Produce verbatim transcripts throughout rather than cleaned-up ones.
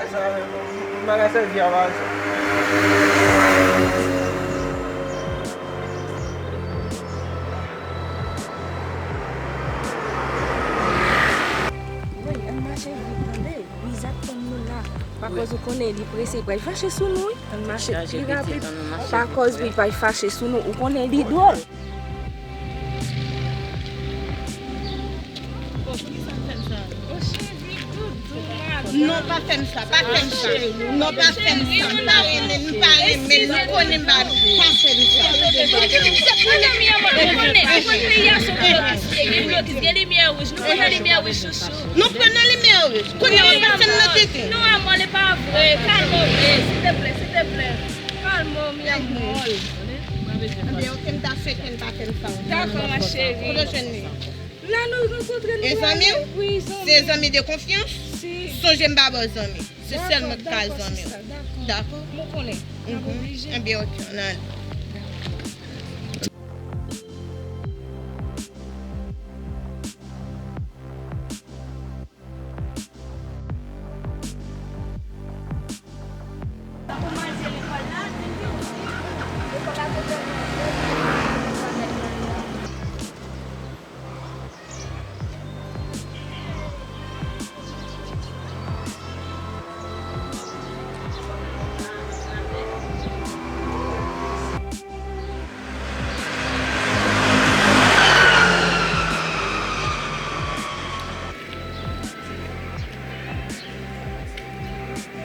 Sa, m pa ka sèvi a bagay sa. Wi, ann mache vit, tande. Wi, Zak tann nou la. Pakòz ou konnen li prese, li pral fache sou nou, wi. Ann mache pi rapid. Pakòz li pral fache sou nou, ou konnen li dwòl. Bon, poukisa w fè m sa? O cheri, doudou, madanm. Non, pa fè m sa, pa fè m sa. Non, pa fè m sa. M pa renmen, m pa renmen, m konnen m pa, pa fè m sa. Ou konnen, ou konnen peyi a se yon blokis li ye, gen blokis, gen limyè wouj. Nou pran nan limyè wouj, chouchou. Nou pran nan limyè wouj. Kounye a, w ap pase m nan tete. Non, amor, li pa vre. Kalme w, eh, s'il te plaît, s'il te plaît. Kalme w, mi amor. Ebyen, ok, m ta swete l pa fè m sa. Dakò, ma chérie. Kote w jwenn li? La nou rankontre nou. E zanmi w? Wi, zanmi. Se zanmi de konfyans? Si. Sonje m pa ba w zanmi. Se sèl mwen ki ka zanmi w. Dakò. Mwen konnen. N ap oblije. Ebyen, ok, ann ale.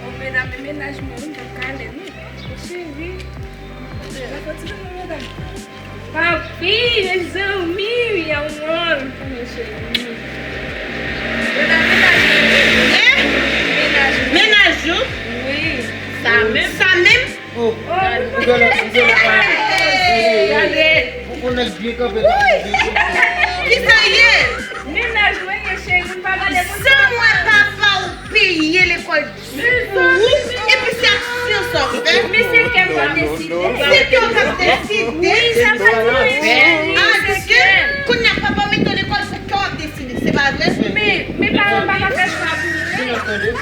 O medam, e mennaj mwen wi, m p ap kale non. O cheri, la fò ti nan medam. Papi, mezanmi, wi, amor. Kòman cheri? Medam, mennaj mwen wi. Mennaj mwen. Mennaj ou? Wi. Sa menm? Sa menm? Oh, ou genlè, ou genlè pa. Gade. Ou konn nèg byen kanpe. Kisa l ye? Mennaj mwen ye cheri, m pa gade moun. Sa mwen papa ou peye lekòl di pou ou, epi se aksyon sa w fè. Men se kè m k ap deside. Se kè w k ap deside. Wi, sa pa di anyen cheri. Ah, se kè. Kounye a papa w mete w lekòl, se kè w ap deside, se pa vre? Men, men paran pa ka fè chwa pou mwen.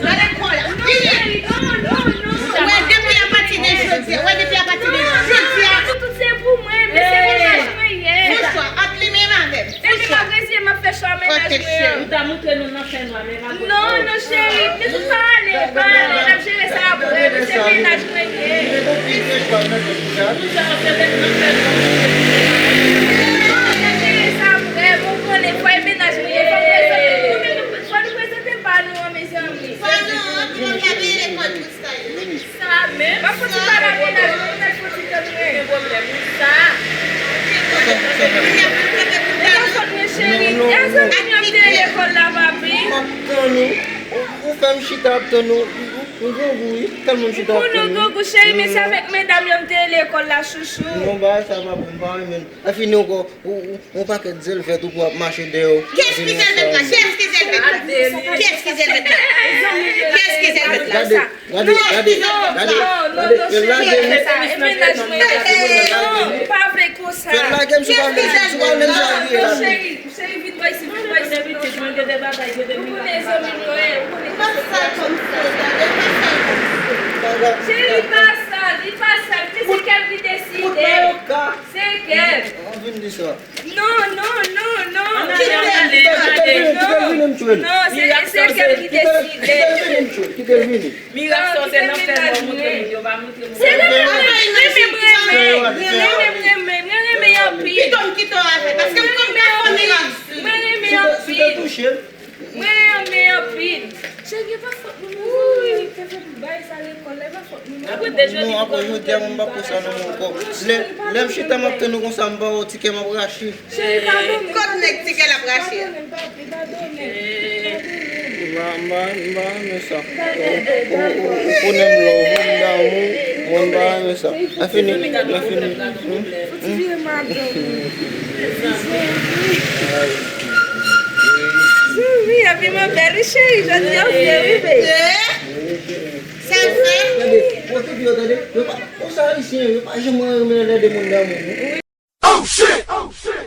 Gade kò la. Non, cheri, non, non, non. Wè, depi apati de jodi a, wè, depi apati de jodi a. Non, non, tout, tout se pou mwen, men se mennaj mwen ye. Fouchwa, ap li menm avè m. Epi m ap reziye m, m ap fè chwa mennaj mwen an. Ou ta montre nou nan fènwa, men pa. Non, non, cheri, men tout pa ale, pa ale, n ap jere sa apre, men se mennaj mwen ye. Tout sa ap fèt nan fènwa. N ap jere sa apre, bon, konnen fò e mennaj mwen ye, fò m prezante nou, men nou Fò nou prezante pa nou an, mezanmi. Pa nou an, ki moun k ap peye lekòl pou sa yo? Sa menm. M ap fouti pale a mennaj mwen, mennaj fouti tann mwen. Gen pwoblèm, wi, sa. Gen pwoblèm. Kounye a pou kanpe pou talè. E pa fòt mwen, cheri. Non, non, non. E a zanmi m yo m te ye lekòl la, papi. M ap tann ou. Ou, ou fè m chita ap tann ou. Ou, ou grangou, wi. Tèlman m chita ap tann ou. Ou konnen w grangou, cheri, men se avèk medam yo m te ye lekòl la, chouchou. Non, bagay sa pa bon, m pa renmen l. Lè fini ankò, ou, ou, yon pakèt zèlvèt ou pran ap mache dèyè w. Kiyès ki zèlvèt la? Kiyès ki zèlvèt la? Kiyès ki zèlvèt la? Kiyès ki zèlvèt la? Gade, gade, gade, gade, gade. Fè l lage m. Non, non, non, cheri, non, pa vle konsa. Fè l lage m, si w pa vle, si w pa vle m chavire la. Cheri, cheri, vin bò isit, vin bò isit. Ou konnen zanmi m yo ye, ou konnen. Pa sal kòm sa, gade, pa sal kòm sa. Cheri, pa sal, li pa sal, se kè m ki deside. Se kè m. Vin di sa. Non, non, non, non. Kite l, kite l, kite l vini, m tchwe l. Non, se, se kè m ki deside. Kite l vini, m tchwe l, kite l vini. Mirak sa w se nan fè nou montre moun yo pa montre moun. Se renmen, renmen, renmen, renmen, renmen, mwen renmen anpil. Pito m kite w avè l, paske m konn pa fò mirak. Mwen renmen anpil. Si te touche l. Mwen renmen anpil. Cheri, e pa fòt nou, mezanmi. Te fè pou bay sa lekòl la, e pa fòt nou, non. Non, akoz jodi a, mwen pa konsa nan mwen ankò. Lè, lè m chita, m ap tann ou konsa, m pa wè w, ti kè m ap rache. Cheri, padone. Kot nèg ti kè l ap rache a? Padone, padone. M pa, m pa, m pa renmen sa. Ou, ou, ou konnen m love ou, m damou, mwen m pa renmen sa. Lè fini, lè fini. Fouti vire madanm. Souvi, epi mwen bèl, wi, cheri, jodi a, ou byen rive. Sa l fè? Gade, kote yo, gade, yo pa, konsa ayisyen, yo pa janm renmen lè de moun damou. Oh, shit! Oh, shit!